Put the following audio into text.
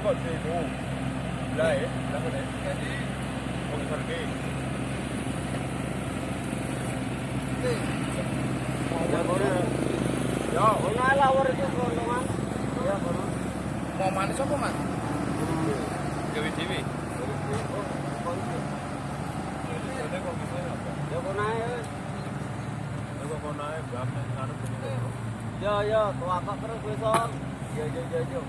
kok dhewe. Lah ya, lah kene. Wong sarke. Ya kono. Yo, Kono ae lawur iki konoan. Ya kono. Mau manis apa, Mas? Gawe dhewe. Jane kok bisa apa? Ya kono ae. Wis. Lah kok kono ae mbak anu bener. Ya ya, tuakok terus kowe son. Ya ya ya ya.